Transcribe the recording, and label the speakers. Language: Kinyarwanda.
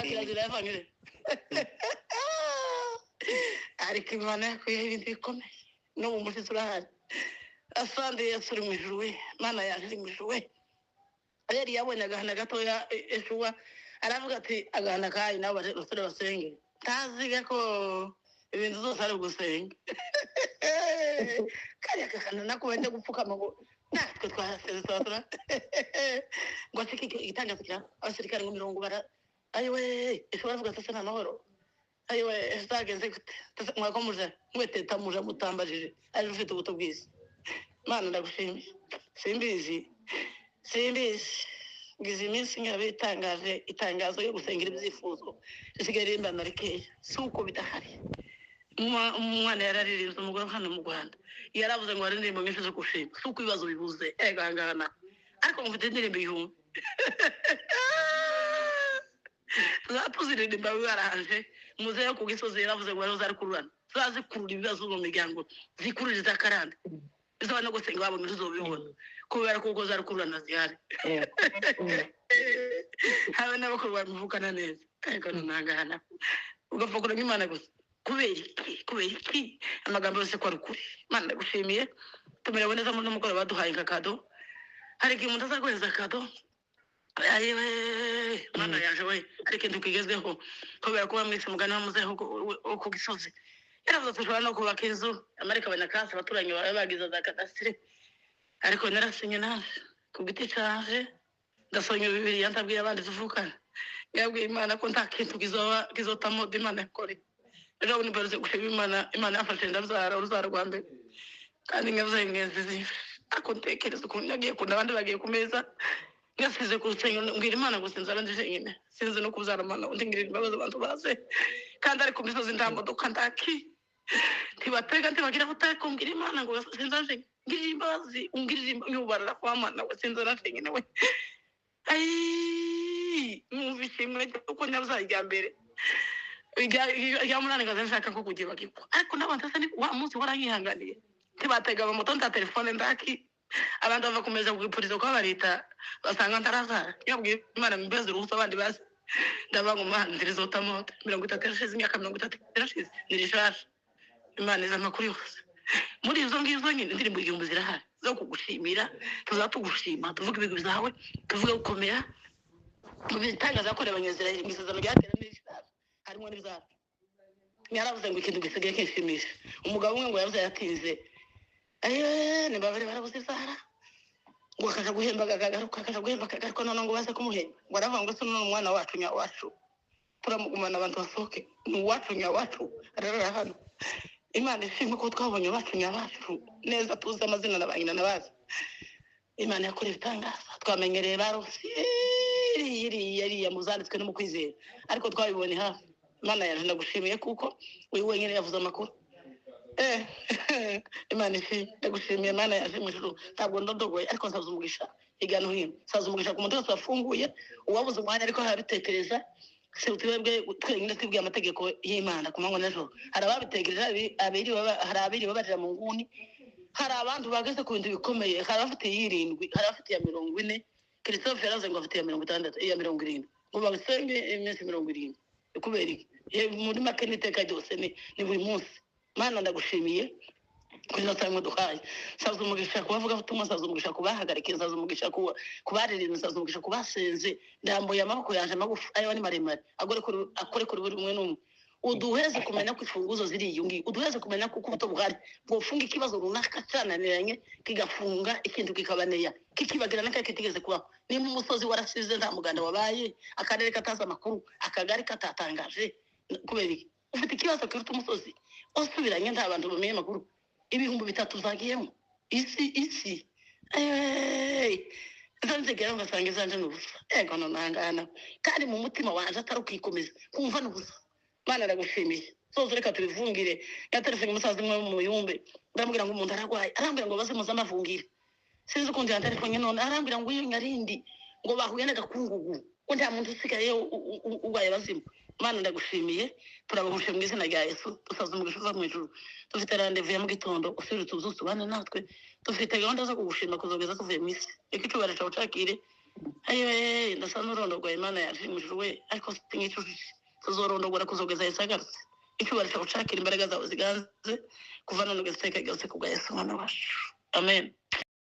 Speaker 1: Kirazira yavanyure. Ariko Imana yakuyeho ibintu bikomeye, n'ubu umushyitsi urahari. Asande Yesu uri mu ijuru we, Mana yaje iri mu ijuru we. Rero yabonye agahana gatoya Eshuwa aravuga ati agahana kayi nabo basore basenge, ntaziga ko ibintu zose ari ugusenga. Kariya gahana nako bajya gupfukama ngo natwe twasenze twatura ngo asike igitangaza kira abasirikare ngo mirongo bara. Ayiwe, Eshuwa aravuga ati ese ni amahoro? Ayiwe, zagenze gute? Mwakomuja mweteta muja mutambajije ari ufite ubuto bwiza. Mana ndagushimiye, simbizi, simbizi. Ngize iminsi nkaba itangaje itangazo yo gusengera ibyifuzo risigaye rimbana rikeya, si uko bidahari. Umwana yararirimbye, umugore hano mu Rwanda yaravuze ngo hari indirimbo nyinshi zo gushima, si uko ibibazo bibuze. Ego ahangana, ariko mufite indirimbo 1000 tuzatuziririmba bibaraje. Muzehe ku gisozi yaravuze ngo bari kururana, tuzazikurura ibibazo mu miryango, zikururiza akarande izaba no gusenga babona ntuzobibona kubera ko ubwo zarukururana zihari. Habe n'abakuru bamuvukana neza, ariko ntunangana ugapfa kurema Imana gusa. Kubera iki? Kubera iki? Amagambo yose ko ari ukuri. Imana ndagushimiye, tumerewe neza muri n'umugoroba baduhaye nka kado. Hari igihe umuntu azaguhereza kado. Ayiwe, Mana yaje we, hari ikintu kigezweho kubera kuba mwise umugani wa muzehe wo ku gisozi. Yaravuze ati ushobora no kubaka inzu amarika abanyakasi abaturanyi bawe bagize za kadasitiri, ariko narasinye naje ku giti canje ndasomye Bibiliya, ndabwiye abandi tuvukana, yabwiye Imana ko nta kintu kizoba kizotamo Imana yakore. Ejo bundi mperutse gushima Imana, Imana yamfashije ndabyara urubyaro rwa mbere kandi nkabyara ingenzi zimwe. Ariko ntekereza ukuntu nagiye kunda abandi bagiye ku meza ngasize ku rusengero, mbwira Imana ngo sinzara ndi jenyine, sinzi no kubyara Mana undi ngirira imbabazi abantu baze. Kandi ari ku misozi nta modoka ndaki ntibatega ntibagira butare kumbwira Imana ngo sinzara jenyine, ngirira imbabazi ungirira yubarara kwa Mana we, sinzara jenyine we. Ayi, numva ishimwe kuko nyabyaye irya mbere irya munani ngaza nshaka ko kugira bagikwa, ariko n'abantu asa ni wa munsi waranyihanganiye ntibatega amamoto nta telefone ndaki. Abantu bava kumeza kugipurizo kwa barita basanga ntarazara. Yabwiye Imana mbeze uruhusa abandi bazi ndavuga ngo Mana ndirizota moto 30 irashize, imyaka 30 irashize nirishasha. Imana iza amakuru yose muri izo ngizo nyine indirimbo 1000 zirahari zo kugushimira. Tuzatugushima tuvuge ibigwi byawe, tuvuge gukomera mu bitangaza yakorewe Abanyazirayeli mu isezerano rya kera n'irishasha harimo n'ibyacu. Yaravuze ngo ikintu gisigaye kinshimisha. Umugabo umwe ngo yavuze yatinze ayiwe nibabare barabuze izara ngo akaja guhemba akagaruka, akaja guhemba akagaruka, none ngo baze kumuhemba ngo aravuga ngo se none umwana wacu nyawacu turamugumana abantu basohoke, ni uwacu nyawacu ararara hano. Imana ishimwe ko twabonye abacu nyabacu neza, tuzi amazina na ba nyina nabazi. Imana yakorewe ibitangaza, twamenyereye barosi iriya iriya muzanditswe no mu kwizera, ariko twabibonye hafi. Imana yaje ndagushimiye kuko uyu wenyine yavuze amakuru. Imana ishimwe, ndagushimiye Imana yaje mu ijuru. Ntabwo ndondogoye, ariko nsaza umugisha hirya no hino, nsaza umugisha ku muntu wese wafunguye, uwabuze umwanya ariko arabitekereza. Si twebwe twenyine twibwiye amategeko y'Imana ku manywa n'ijoro, hari ababitekereje, hari abiriwe barira mu nguni, hari abantu bageze ku bintu bikomeye, hari abafite iy'irindwi, hari abafite iya 40. Christophe yaravuze ngo afite iya 60, iya 70, ngo babisenge iminsi 70. Kubera iki? Muri make n'iteka ryose ni buri munsi. Mana ndagushimiye kuri ino saha duhaye. Nsaza umugisha ku bavuga ubutumwa, nsaza umugisha ku bahagarikiye, nsaza umugisha ku baririmbye, nsaza umugisha ku basenze. Ndambuye amaboko yanje magufi ayo ni maremare akore kuri buri umwe n'umwe. Uduheze kumenya ko imfunguzo ziri iyo ngiyo, uduheze kumenya ko ubuto buhari bwofunga ikibazo runaka cyananiranye kigafunga ikintu kikabaneya kikibagirana kandi kitigeze kubaho. Nimba umusozi warasize nta muganda wabaye, akarere katazi amakuru, akagari katatangaje, kubera iki? Ufite ikibazo kiruta umusozi wasubiranye nta bantu bamenye amakuru, 3000 zagiyemo isi isi. Nzanzigera ngasanga izanje ni ubusa. Ego nonangana kandi mu mutima wanje atari ukikomeza kumva ni ubusa. Mana ndagushimiye. Sozo reka tubivungire. Yaterefone umusaza umwe mu muyumbe, ndamubwira ngo umuntu aragwaye, arambwira ngo baze muze amavungire. Sinzi ukuntu yanterefone none arambwira ngo iyo nyarindi ngo bahuye n'agakungugu ko nta muntu usigaye urwaye bazima. Mana ndagushimiye, turabahushe mu izina rya Yesu, dusaza umugisha uva mu ijuru. Dufite rendez-vous ya mu gitondo, usubire tuzuze ubane natwe. Dufite gahunda zo kugushima kuzogeza tuvuye mu isi. Reka icyubahiro cyawe ucakire. Ayiwe, ndasa n'urondogoye. Imana yashimishije we, ariko sinkicujije. Tuzorondogora kuzogeza Yesu agarutse. Icyubahiro cyawe ucakira, imbaraga zawe ziganze kuva none ugeze iteka ryose, kubwa Yesu umwana wacu, amen.